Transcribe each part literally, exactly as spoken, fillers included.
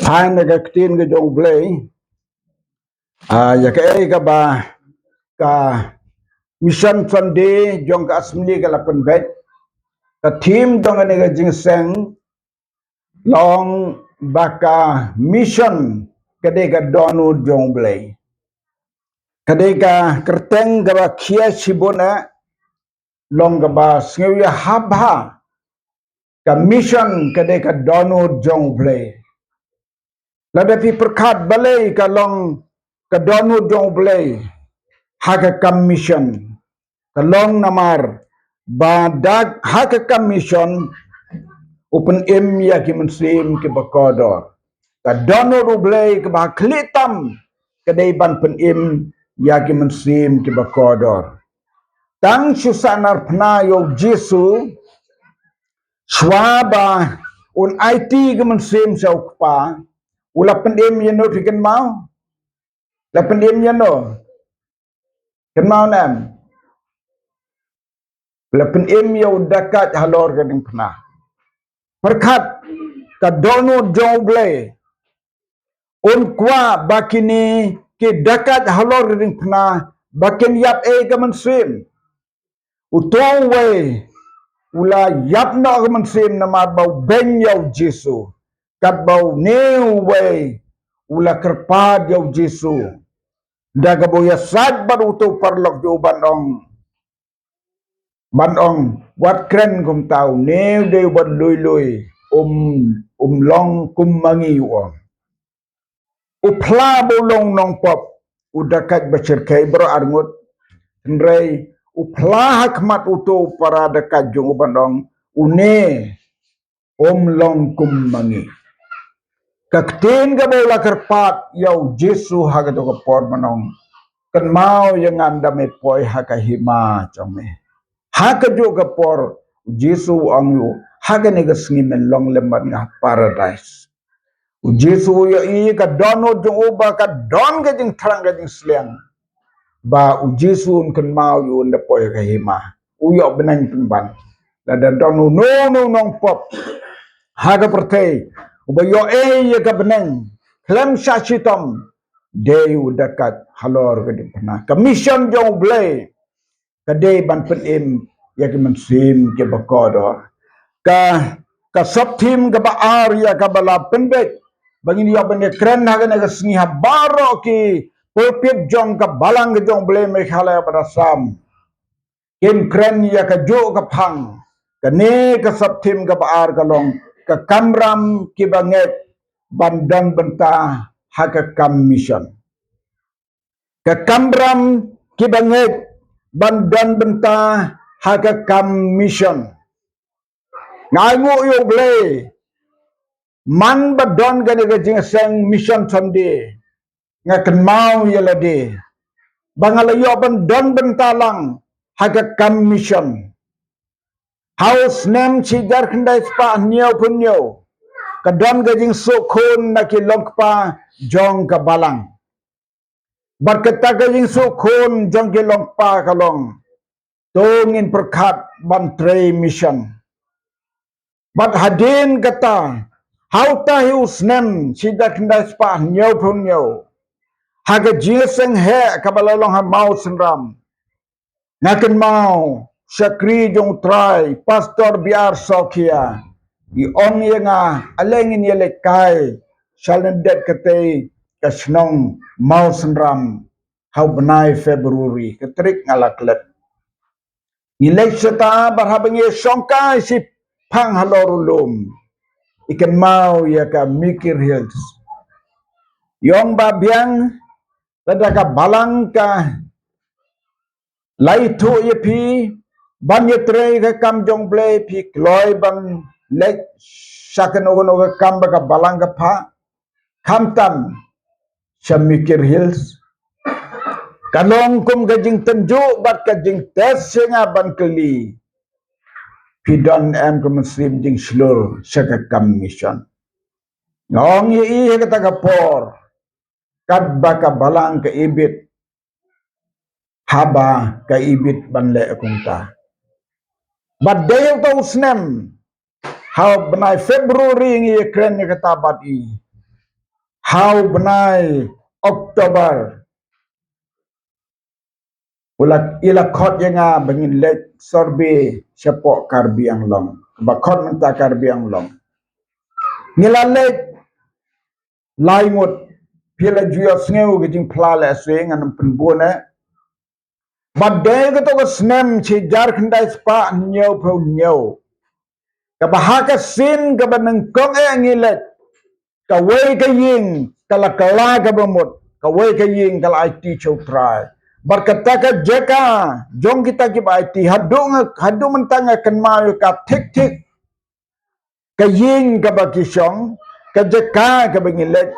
Phan na ka ktien ka jong U Blei. Ah, ïa kaei kaba ka Mission Sunday jong ka Assembly ka la pynbeit. Ka theme jong kane ka jingïaseng long ba ka mission ka dei ka dohnud jong U Blei. Ka dei ka kyrteng kaba khia shibun eh, long kaba sngew ïa haba ka mission ka dei ka dohnud jong U Blei. Lada phi pyrkhat balei ka long ka dohnud jong U Blei ha ka kam mission, ka long namar ba da ha ka kam mission u pynim ïa ki mynsiem kiba kordor. Ka dohnud U Blei kaba khlieh tam ka dei ban pynim ïa ki mynsiem kiba kordor. Tang shu sahnarphna ïa U Jisu, shuwa ba un aiti ka mynsiem sha U Kpa, u la pynim ïa no, phi kynmaw? La pynim ïa no? Kynmaw ne em? La pynim ïa u dakait halor ka diengphna. Pyrkhat, ka dohnud jong U Blei, un kwah ba kine ki dakait halor ka diengphna ba kin ïap ei ka mynsiem. Uto uwei u la ïap noh ka mynsiem namar ba u beiñ ïa U Jisu. Katba une uwei u la kyrpad ïa U Jisu, da kaba u ïasaid bad uto u paralok jong u ban ong, ban ong, wat kren kumta, une u dei uba lui lui, um, um long kum ma ngi, u ong. U phla ba u long nongpop, u dakait ba shyrkhei baroh arngut. Hynrei u phla ha khmat uto u para dakait jong u ban ong, une um long kum ma ngi. Ka ktien kaba u la kyrpad ïa U Jisu ha kato ka por ban ong, kynmaw ïa nga ynda me poi ha ka hima jong me. Ha kajuh ka por U Jisu u ong ïa u, ha kane ka sngi men long lem bad nga ha Paradise. U Jisu u ïohi ka dohnud jong u ba ka don ka jingthrang ka jingsliang, ba U Jisu un kynmaw ïa u ynda poi ha ka hima. U ïoh bneng pynban. Lada don uno uno u nongpop ha ka pyrthei uba ïohi ïa ka bneng khlem shah shitom, dei u dakait halor ka diengphna. Ka mission jong U Blei ka dei ban pynim ïa ki mynsiem kiba kordor. Ka, ka sub theme kaba ar ïa kaba la pynbeit ba ngin ïoh ban ïakren ha kane ka sngi ha baroh ki pulpit jong ka Balang ka jong U Blei Meghalaya bad Assam kin kren ïa kajuh ka phang. Kane ka sub theme kaba ar ka long ka kamram kiba ngeit ban don bynta ha ka kam mission. Ka kamram kiba ngeit ban don bynta ha ka kam mission. Nga ainguh ïa U Blei, man ba don kane ka jingïaseng Mission Sunday, nga kynmaw ïa lade ba nga la ïoh ban don bynta lang ha ka kam mission. Ha u snem shi hajar khyndai spah hynñiewphew hynñiew, ka don ka jingsuk khun na ki longkpa jong ka Balang. Bad kata ka jingsuk khun jong ki longkpa ka long, to ngin pyrkhat ban trei mission. Bad hadien kata, ha uta hi u snem shi hajar khyndai spah hynñiewphew hynñiew, ha ka jingïaseng heh kaba la long ha Mawsynram, nga kynmaw shakri jong U Trai, Pastor B R Sawkjia, i ong ïa nga, ale ngin ïaleit kai sha lyndet katei ka shnong Mawsynram ha u bnai February, ka tarik nga la klet. Ngi leit shata bad haba ngi shongkai shiphang halor u lum, i kynmaw ïa ka Mikir Hills. I ong ba biang, lada ka Balang ka la ithuh ïa phi ban ïatrei ka kam jong U Blei, phi kloi ban leit sha kano kano ka kam ba ka Balang ka phah, khamtam sha Mikir Hills. Ka long kum ka jingtynjuh bad ka jingtest sha nga ban kylli, phi don em ka mynsiem jingshlur sha ka kam mission? Nga ong ïa i ha kata ka por, katba ka Balang ka ibit, haba ka ibit ban leh kumta. Bad dei uta u snem, ha u bnai February ngi ïakren ïa kata bad i. Thaw bnai October, u la, i la khot ïa nga ba ngin leit survey shapoh Karbi Anglong. Ba khot mynta Karbi Anglong. Ngi la leit lai ngut, phi la ju ïohsngew ka jingphla lehse, ngan ym pynbun eh. Ba dei kato ka snem shi hajar khyndai spah hynñiewphew hynñiew, kaba ha ka sien kaba nyngkong eh ngi leit, kawei ka ïing ka la kylla kaba mut, kawei ka ïing ka la aiti sha U Trai. Bad kata ka jaka jong kita kiba aiti, haduh nga, haduh mynta nga kynmaw ïa ka thik thik. Ka ïing kaba ki shong, ka jaka kaba ngi leit,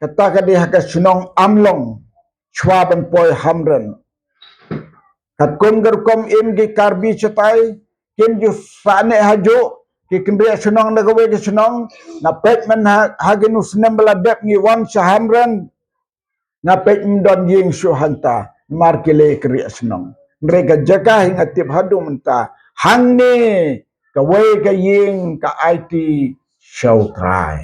kata ka dei ha ka shnong Amlong, shuwa ban poi Hamren. Katkum ka rukom im ki Karbi shatai, kim ju sah neh hajuh, ki kynriah shnong na kawei ka shnong. Nga peit mynta ha, ha kino snem ba la dep ngi wan sha Hamren, nga peit ym don ïing shuh hangta, namar ki leh kynriah shnong. Hynrei ka jaka hi nga tip haduh mynta, hangne kawei ka ïing ka aiti sha U Trai.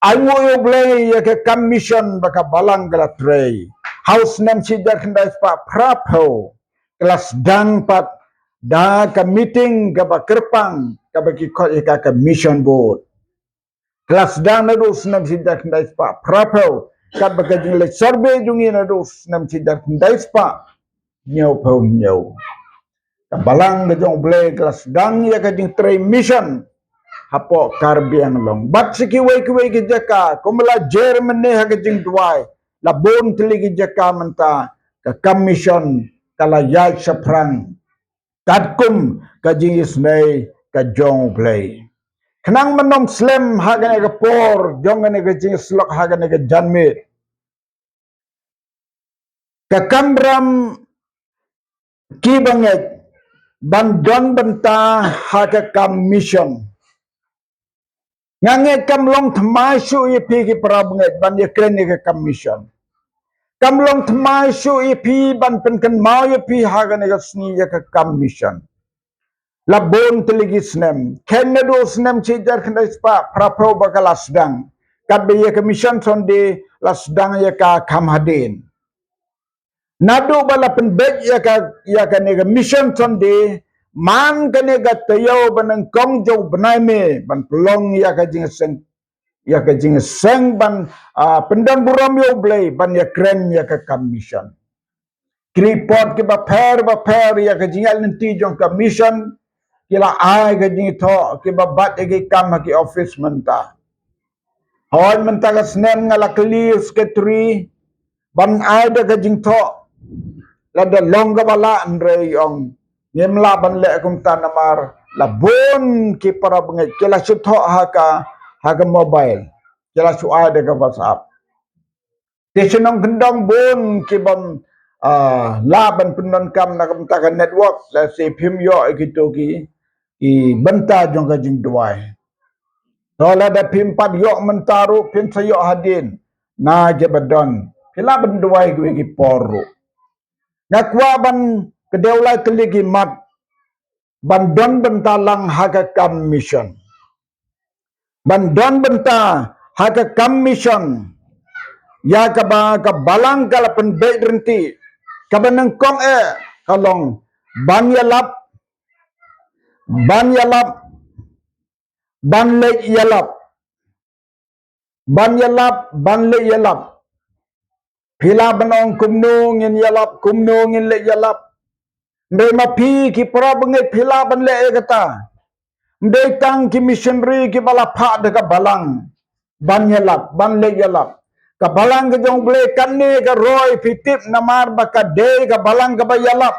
Ai nguh ïa U Blei ïa ka kam mission ba ka balang ka la trei. Ha u snem shi hajar khyndai spah phraphew, ka la sdang pat da ka meeting kaba kyrpang, kaba ki khot ïa ka ka mission board. Ka la sdang naduh u snem shi hajar khyndai spah phraphew, katba ka jingleit survey jong ngi naduh u snem shi hajar khyndai spah hynñiewphew hynñiew. Ka balang ka jong U Blei ka la sdang ïa ka jingtrei mission hapoh Karbi Anglong. Bad sa kiwei kiwei ki jaka, kumba la jer mynne ha ka jingduwai, la bun tylli ki jaka mynta ka kam mission ka la ïaid shaphrang katkum ka jingisynei ka jong U Blei. Khnang ban ym slem ha kane ka por jong kane ka jingïasyllok ha kane ka janmiet, ka kamram ki bangeit ban don bynta ha ka kam mission. Nga ngeit kam long thymmai shuh ïa phi ki para bangeit ban ïakren ïa ka kam mission. Kam long thymmai shuh ïa phi ban pynkynmaw ïa phi ha kane ka sngi ïa ka kam mission. La bun tylli ki snem, khein naduh u snem shi hajar khyndai spah phraphew ba ka la sdang, katba ïa ka Mission Sunday la sdang ïa ka kham hadien. Naduh ba la pynbeit ïa ka, ïa kane ka Mission Sunday, man kane ka taïew ba nyngkong jong u bnai May, ban pynlong ïa ka jingseng, ïa ka jingseng ban, ah, pyndon burom ïa U Blei, ban ïakren ïa ka kam mission. Ki report kiba pher bapher ïa ka jingïaid lynti jong ka mission, ki la ai ka jingthoh, kiba bat ïa ki kam ha ki office mynta. Hooid, mynta ka snem nga la kylli u secretary ban ai da ka jingthoh, lada long kaba lah, hynrei u ong ngim lah ban leh kumta namar la bun ki para bangeit ki la shu thoh ha ka, ha ka mobile, ki la shu ai da ka WhatsApp. Te shnong kyndong bun ki bym, ah, lah ban pyndonkam na ka bynta ka network, lehse phim ïoh ïa kito ki, ki bynta jong ka jingduwai. To lada phim pat ïoh mynta ruh, phin sa ïoh hadien na kiba don. Phi lah ban duwai kiwei ki por ruh. Nga kwah ban kdew lai tylli ki mat ban don bynta lang ha ka kam mission. Ban don bynta ha ka kam mission ïa kaba ka balang ka la pynbeit ryntih. Kaba nyngkong eh ka long ban ïalap, ban ïalap, ban leit ïalap. Ban ïalap, ban leit ïalap. Phi lah ban ong kumno ngin ïalap, kumno ngin leit ïalap. Hynrei ma phi ki para bangeit phi lah ban leh ïa kata. Ym dei tang ki missionary kiba la phah da ka balang ban ïalap, ban leit ïalap. Ka balang ka jong U Blei kane ka roi phi tip namar ba ka dei ka balang kaba ïalap.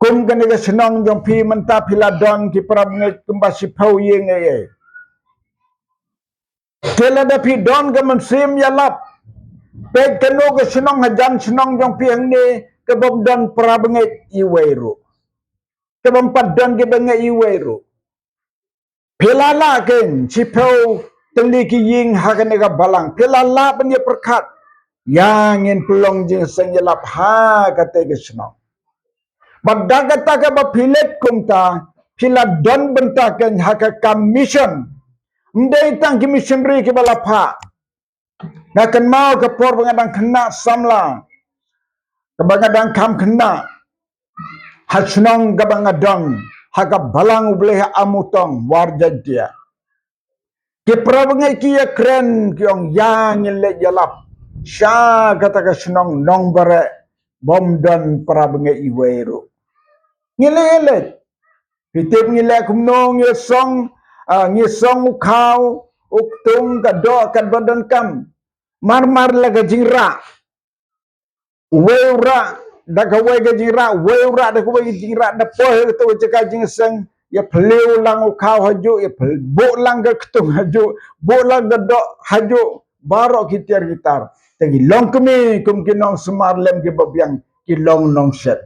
Kum kane ka shnong jong phi mynta phi la don ki para bangeit kumba shiphew ïing ei ei. Te lada phi don ka mynsiem ïalap, peit kano ka shnong hajan shnong jong phi hangne ka bym don para bangeit iwei ruh, ka bym pat don ki bangeit iwei ruh. Phi la lah kein shiphew tylli ki ïing ha kane ka balang. Phi la lah ban ïa pyrkhat, ïa ngin pynlong jingseng ïalap ha kata ka shnong. Bad da kata kaba phi leit kumta, phi la don bynta kein ha ka kam mission. Ym dei tang ki missionary kiba la phah. Nga kynmaw ka por ba nga dang khynnah samla, kaba nga dang kham khynnah, ha shnong kaba nga don, ha ka balang U Blei ha Amutong, War Jaiñtia. Ki para bangeit ki ïakren, ki ong, ïa ngin leit ïalap sha kata ka shnong Nongbare, bym don para bangeit iwei ruh. Ngi leit, leit. Phi tip ngi leh kumno? Ngi song, ah, ngi song u khaw, u ktung, ka doh, katba donkam. Mar mar la ka jingrah. Uwei u rah da kawei ka jingrah, uwei u rah da kawei ka jingrah, da poi ha kato ka jaka jingseng, ïa phylliew lang u khaw hajuh, ïa phyl-, buh lang ka ktung hajuh, buh lang ka doh hajuh, baroh ki tiar ki tar. Te ki long kmie kum ki nongsumar lem kiba biang, ki long nongshet.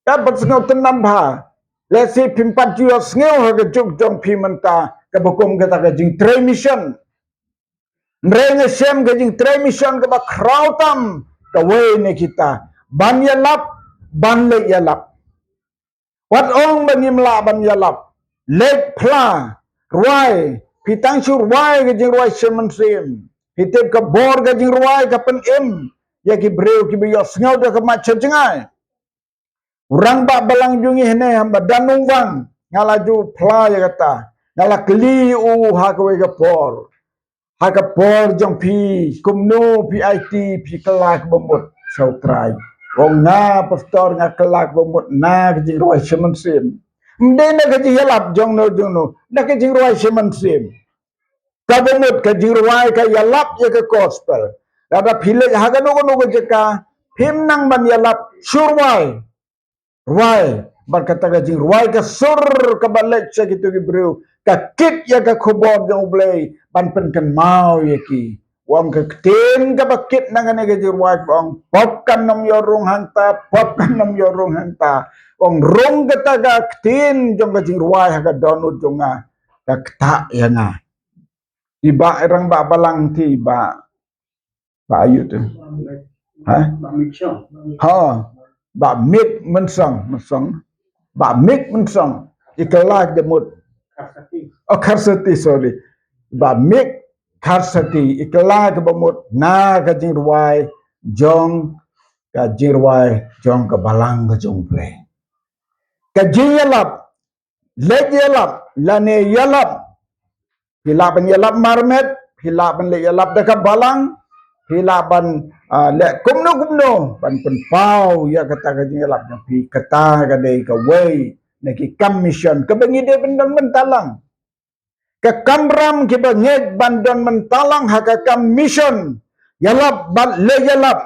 Ka pynsngewtynnad bha. Lehse phim pat ju ïohsngew ha ka juk jong phi mynta, kaba kum kata ka jingtrei mission. Hynrei nga shem ka jingtrei mission kaba khraw tam kawei na kita. Ban ïalap, ban leit ïalap. Wat ong ba ngim lah ban ïalap. Leit phla, rwai, phi tang shu rwai ka jingrwai shemynsiem. Phi tip ka bor ka jingrwai ka pynim ïa ki briew kiba ïohsngew da ka mat sha jngai. U rangbah balang jong ngi hynne ha Madan Nongwang, nga la ju phla ïa kata. Nga la kylli u ha kawei ka por. Ha ka por jong phi, kumno phi aiti, phi kylla kaba mut sha U Trai? Ong nga, pastor, nga kylla kaba mut na ka jingrwai shemynsiem. Ym dei na ka jingïalap jong no jong no, na ka jingrwai shemynsiem. Kaba mut ka jingrwai ka ïalap ïa ka gospel. Lada phi leit ha kano kano ka jaka, phim nang ban ïalap, shu rwai. Rwai, bad kata ka jingrwai ka sur kaba leit sha kito ki briew, ka kit ïa ka khubor jong U Blei ban pynkynmaw ïa ki. Ong ka ktien kaba kit na kane ka jingrwai, ong, pop kan ym ïoh rung hangta, pop kan ym ïoh rung hangta. Ong rung kata ka ktien jong ka jingrwai ha ka dohnud jong nga, ka ktah ïa nga. I bah, i rangbah balang te, i bah, bah aïu te? Ha? Ha, bah Mik Mynsong, Mynsong. Bah Mik Mynsong. I kylla kaba mut. Oh, Kharsati, sorry. Bah Mik Kharsati, i kylla kaba mut na ka jingrwai jong, ka jingrwai jong ka balang ka jong U Blei. Ka jingïalap, leit ïalap, lane ïalap. Phi lah ban ïalap marmet, phi lah ban leit ïalap da ka balang, phi lah ban, ah, leh kumno kumno ban pynpaw ïa kata ka jingïalap jong phi. Kata ka dei kawei na ki kam mission kaba ngi dei ban don bynta lang. Ka kamram kiba ngeit ban don bynta lang ha ka kam mission, ïalap bad leit ïalap.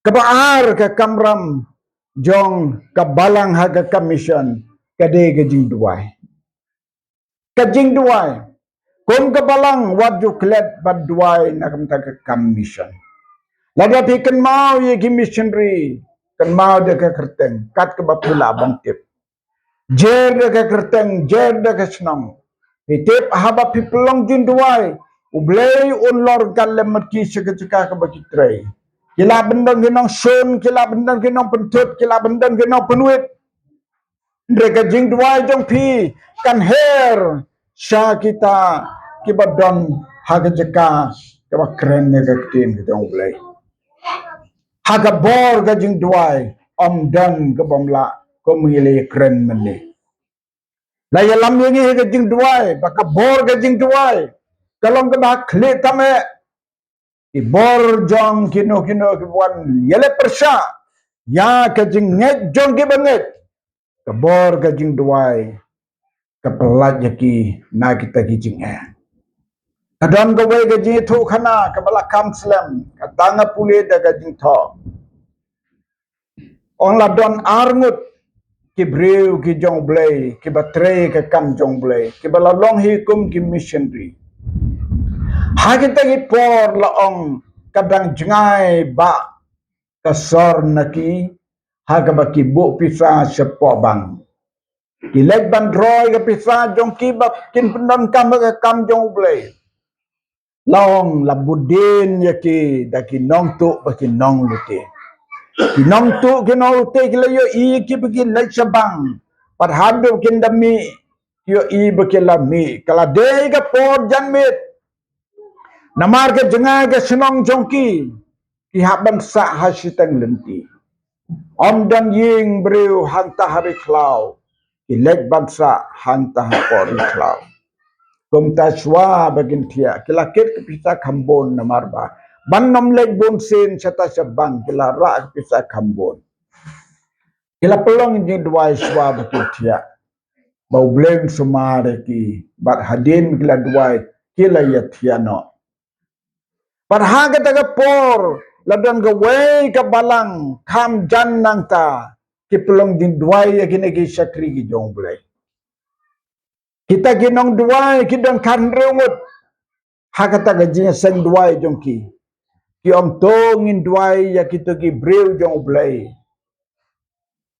Kaba ar, ka kamram jong ka balang ha ka kam mission ka dei ka jingduwai. Ka jingduwai. Kum ka balang, wat ju klet bad duwai na ka bynta ka kam mission. Lada phi kynmaw ïa ki missionary, kynmaw da ka kyrteng, kat kaba phi lah ban tip. Jer da ka kyrteng, jer da ka shnong. Phi tip, haba phi pynlong jingduwai, U Blei un lor ryngkat lem bad ki sha ka jaka kaba ki trei. Ki lah ban don ki nongshun, ki lah ban don ki nongpynthut, ki lah ban don ki nongpynwit. Hynrei ka jingduwai jong phi kan her sha kita kiba don ha ka jaka kaba kren ïa ka ktien ka jong U Blei. Ha ka bor ka jingduwai, ym don kaba ym lah, kum ngi la ïakren mynne. La ïalam ïa ngi ha ka jingduwai ba ka bor ka jingduwai ka long kaba khlieh tam eh. Ki bor jong kino kino kiba wan ïaleh pyrshah ïa ka jingngeit jong kiba ngeit, ka bor ka jingduwai ka pyllait ïa ki na kita ki jingeh. Ka don kawei ka jingïathuhkhana kaba la kham slem, ka dang nga pule da ka jingthoh. Ong la don arngut ki briew ki jong U Blei, kiba trei ka kam jong U Blei, kiba la long hi kum ki missionary. Ha kita ki por, la ong, ka dang jngai bah ka sor na ki, ha kaba ki buh pisa shapoh bank. Ki leit ban roi ka pisa jong ki ba kin pyndonkam ha ka kam jong U Blei. La ong, la bud dien ïa ki da ki nongtuh bad ki nonglute. Ki nongtuh ki nonglute ki la ïohi ïa ki ba ki leit sha bank. Bad haduh kin da mih, ki ïohi ba ki la mih, ka la dei ka por janmiet. Namar ka jngai ka shnong jong ki, ki hap ban sah ha shiteng lynti. Ym don ïing briew hangta ha ri khlaw, ki leit ban sah hangta ha por ri khlaw. Kumta shuwa ba kin thiah, ki la kit ka pisa kham bun namar ba ban ym leit bun sien shata sha bank, ki la rah ka pisa kham bun. Ki la pynlong jingduwai shuwa ba kin thiah, ba U Blei un sumar ïa ki. Bad hadien ki la duwai, ki la ïathiah noh. Bad ha kata ka por la don kawei ka balang kham jan nangta, ki pynlong jingduwai ïa kine ki shakri ki jong U Blei. Kita ki nongduwai ki don khathynriew ngut. Ha kata ka jingïaseng duwai jong ki, ki ong, to ngin duwai ïa kito ki briew jong U Blei,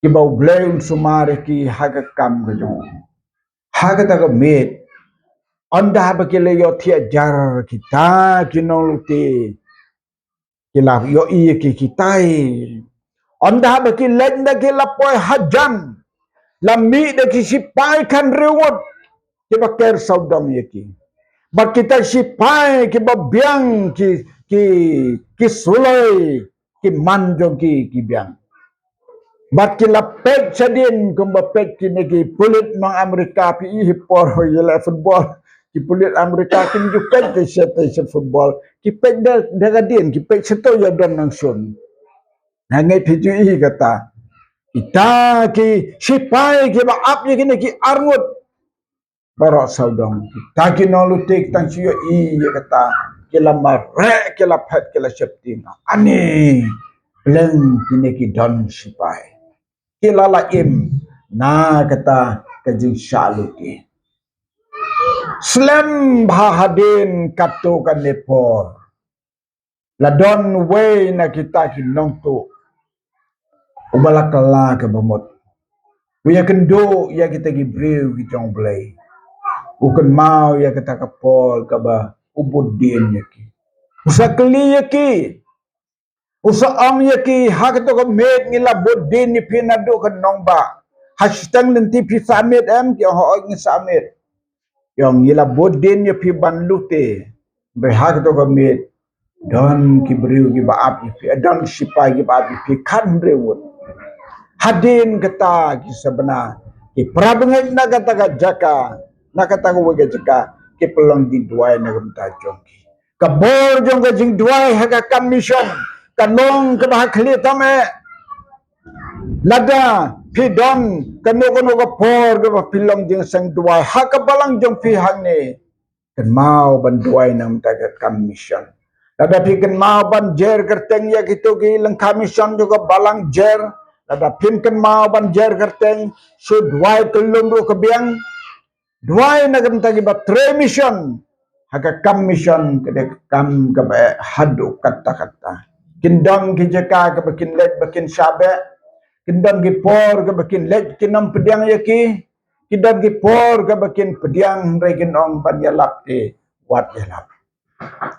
kiba U Blei un sumar ïa ki ha ka kam ka jong u. Ha kata ka miet, ynda ba ki la ïohthiah jar, kita ki nonglute ki la ïohi ïa ki, kitai. Ynda ba ki leit, ynda ki la poi hajan, la mih da ki shipai khathynriew ngut kiba ker sawdong ïa ki. Bad kita shipai kiba biang ki, ki, ki suloi, ki man jong ki ki biang. Bad ki la peit shadien kumba peit kine ki pulit nong Amerika, phi i hi por ïaleh football, ki pulit Amerika kim ju peit te sha, te sha football, ki peit da, da ka dien, ki peit shato ïa don nangshun. Hangne phi ju i kata, kita ki shipai kiba ap ïa kine ki arngut baroh sawdong. Kita ki nonglute ki tang shu ïohi ïa kata, ki la mareh, ki la phet, ki la sheptieng. Ani, pleng kine ki don shipai. Ki la la im na kata ka jingshah lute. Slem bha hadien katto katne por, la don uwei na kita ki nongtuh uba la kylla kaba mut. U ïakynduh ïa kita ki briew ki jong U Blei. U kynmaw ïa kata ka por kaba u bud dien ïa ki. U sa kylli ïa ki. U sa ong ïa ki, ha kato ka miet ngi la bud dien ïa phi naduh ka nongbah. Ha shiteng lynti phi sah miet em? Ki ong, hooid ngi sah miet. Ki ong, ngi la bud dien ïa phi ban lute. Hynrei ha kato ka miet don ki briew kiba ap ïa phi, don ki shipai kiba ap ïa phi khathynriew ngut. Hadien kata ki sabna ki para bangeit na kata ka jaka, na kata kawei ka jaka, ki pynlong jingduwai na ka bynta jong ki. Ka bor jong ka jingduwai ha ka kam mission kan long kaba ha khlieh tam eh. Lada phi don kano kano ka por kaba phi long jingïaseng duwai ha ka balang jong phi hangne, kynmaw ban duwai na ka bynta ka kam mission. Lada phi kynmaw ban jer kyrteng ïa kito ki lyngkha mission jong ka balang, jer. Lada phim kynmaw ban jer kyrteng, shu duwai kyllum ruh ka biang. Duwai na ka bynta kiba trei mission. Ha ka kam mission ka dei ka kam kaba eh haduh katta katta. Kin don ki jaka kaba kin leit ba kin shah beh. Kin don ki por kaba kin leit kin ym pdiang ïa ki. Kin don ki por kaba kin pdiang hynrei kin ong ban ïalap te wat ïalap.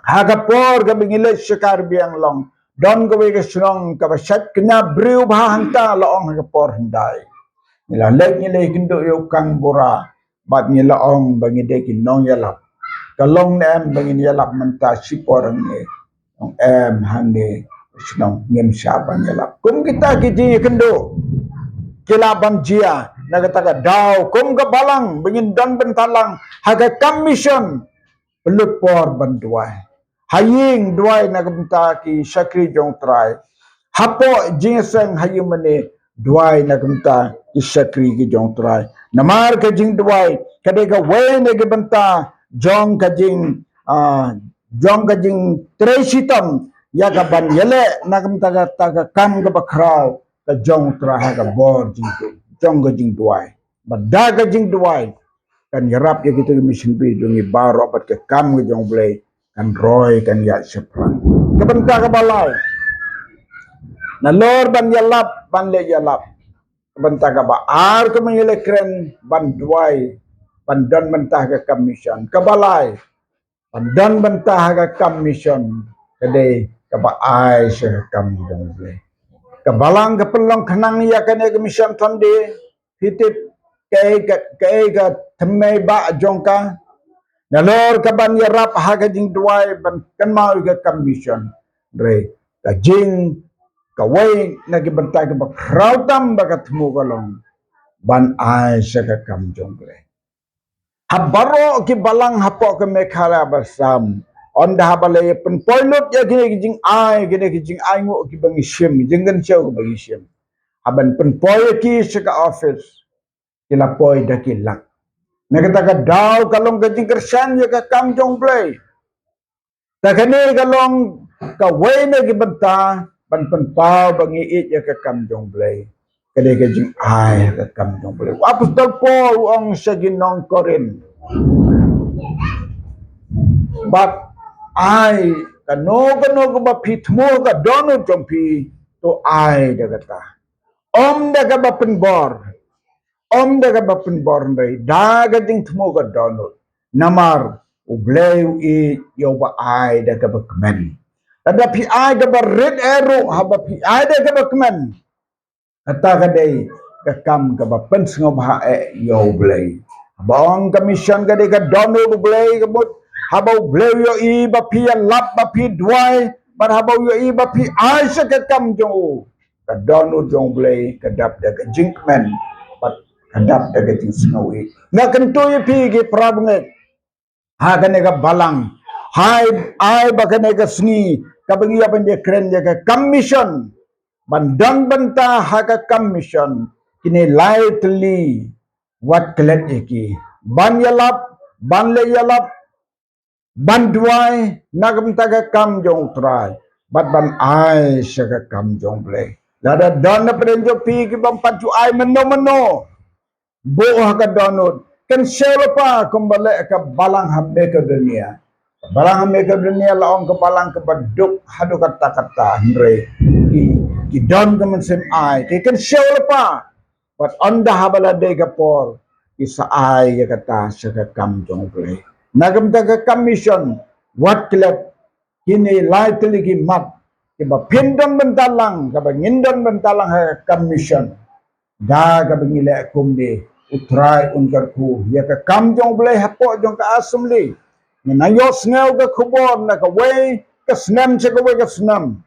Ha ka por kaba ngi leit sha Karbi Anglong, don kawei ka shnong kaba shait kñia briew bha hangta, la ong ha ka por hyndai. Ngi la leit ngi la ïakynduh ïa u kang bura bad ngi la ong ba ngi dei ki nongïalap. Ka long ne em ba ngin ïalap mynta shipor hangne? Ong em, hangne shnong ngim shah ban ïalap. Kum kita ki jingïakynduh ki lah ban jia na kata ka daw kum ka balang ba ngin don bynta lang ha ka kam mission. Pynlut por ban duwai. Ha ïing duwai na ka bynta ki shakri jong U Trai. Hapoh jingïaseng ha ïingmane duwai na ka bynta ki shakri ki jong U Trai. Namar ka jingduwai ka dei kawei na ka bynta jong ka jing, ah, jong ka jingtrei shitom ïa ka ban ïaleh na ka bynta kata ka kam kaba khraw ka jong U Trai ha ka bor jingduwai, jong ka jingduwai. Bad da ka jingduwai kan ïarap ïa kita ki missionary jong ngi baroh bad ka kam ka jong U Blei kan roi kan ïaid shaphrang. Ka bynta kaba lai, nalor ban ïalap ban leh ïalap. Ka bynta kaba ar kaba ngi la kren ban duwai ban don bynta ha ka kam mission. Kaba lai, ban don bynta ha ka kam mission ka dei kaba ai sha ka kam jong U Blei. Ka balang ka pynlong khnang ïa kane ka Mission Sunday, phi tip, kaei ka, kaei ka thymmei ba jong ka. Nalor ka ban ïarap ha ka jingduwai ban kynmaw ïa ka kam mission. Hynrei ka jing kawei na ki bynta kiba khraw tam ba ka thmu ka long ban ai sha ka kam jong U Blei. Ha baroh ki balang hapoh ka Meghalaya Assam, ynda haba la ïa pynpoi lut ïa kine ki jingai, kine ki jingainguh kiba ngi shim, jingkynshew kiba ngi shim, haba pynpoi ïa ki sha ka office, ki la poi da ki lak. Na kata ka daw ka long ka jingkyrshan ïa ka kam jong U Blei. Ta kane ka long kawei na ki bynta ban pynpaw ba ngi ïeit ïa ka kam jong U Blei. Ka dei ka jingai ka kam jong U Blei. U Apostol Paul u ong sha ki nong Korinth, bad ai kano kano kaba phi thmu ka dohnud jong phi, to ai da kata. Ym da kaba pynbor, ym da kaba pynbor, hynrei da ka jingthmu ka dohnud. Namar U Blei u ïeit ïa uba ai da kaba kmen. Lada phi ai kaba rit eh ruh, haba phi ai da kaba kmen, kata ka dei ka kam kaba pynsngewbha eh ïa U Blei. Haba ong ka mission ka dei ka dohnud U Blei, ka mut haba U Blei u ïohi ba phi ïalap, ba phi duwai, bad haba u ïohi ba phi ai sha ka kam jong u, ka dohnud jong U Blei ka dap da ka jingkmen bad ka dap da ka jingsngew ïeit. Nga kyntu ïa phi ki para bangeit ha kane ka balang, hai, ai ba kane ka sngi kaba ngi ïa ban ïakren ïa ka kam mission, ban don bynta ha ka kam mission, kine lai tylli wat klet ïa ki: ban ïalap, ban leh ïalap, ban duwai na ka bynta ka kam jong U Trai, bad ban ai sha ka kam jong U Blei. Lada don na pdeng jong phi ki bym pat ju ai mynno mynno, buh ha ka dohnud, kynshew lypa kumba leh ka balang ha Makedonia. Ka balang ha Makedonia la ong ka balang kaba duk haduh katta katta, hynrei ki, ki don ka mynsiem ai, ki kynshew lypa. Bad ynda haba la dei ka por, ki sa ai ïa kata sha ka kam jong U Blei. Na ka bynta ka kam mission, wat klet, kine lai tylli ki mat kiba phin don bynta lang, kaba ngin don bynta lang ha ka kam mission. Da kaba ngi leh kumne, U Trai un kyrkhu ïa ka kam jong U Blei hapoh jong ka assembly. Ngin nang ïohsngew ka khubor na kawei ka snem sha kawei ka snem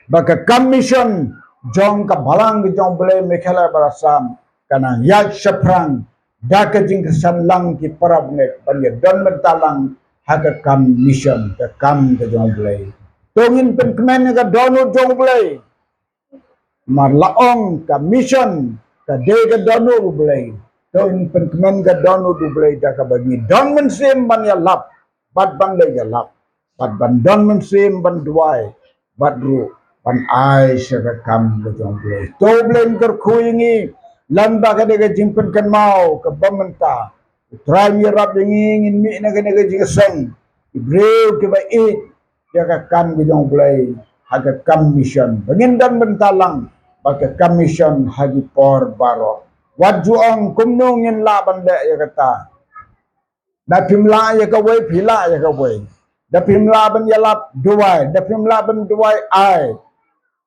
ba ka kam mission jong ka balang ka jong U Blei Meghalaya bad Assam ka nang ïaid shaphrang da ka jingkyrshan lang ki para bangeit ban ïa don bynta lang ha ka kam mission, ka kam ka jong U Blei. To ngin pynkmen ïa ka dohnud jong U Blei. Mar la ong ka mission ka dei ka dohnud U Blei. To ngin pynkmen ka dohnud U Blei da kaba ngi don mynsiem ban ïalap, bad ban leh ïalap, bad ban don mynsiem ban duwai, bad ruh ban ai sha ka kam ka jong U Blei. To U Blei un kyrkhu ïa ngi lem bad ka dei ka jingpynkynmaw kaba mynta. U Trai un ïarap ïa ngi, ngin mih na kane ka jingïaseng, ki briew kiba ïeit ïa ka kam ka jong U Blei ha ka kam mission. Ba ngin don bynta lang bad ka kam mission ha ki por baroh. Wat ju ong kumno ngin lah ban leh ïa kata. Da phim lah ïa kawei, phi lah ïa kawei. Da phim lah ban ïalap, duwai. Da phim lah ban duwai, ai.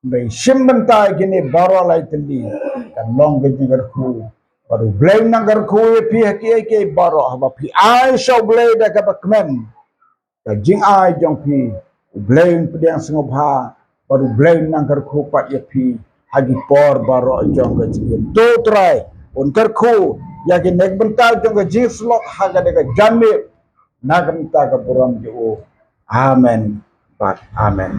Ban shim bynta ïa kine baroh lai tylli, kan long ka jingkyrkhu. Bad U Blei un nang kyrkhu ïa phi ha kiei kiei baroh haba phi ai sha U Blei da kaba kmen. Ka jingai jong phi, U Blei un pdiang sngewbha, bad U Blei un nang kyrkhu pat ïa phi ha ki por baroh jong ka jingim. To U Trai un kyrkhu ïa kine ki bynta jong ka jingshlok ha kane ka janmiet, na ka bynta ka burom jong u. Amen bad amen.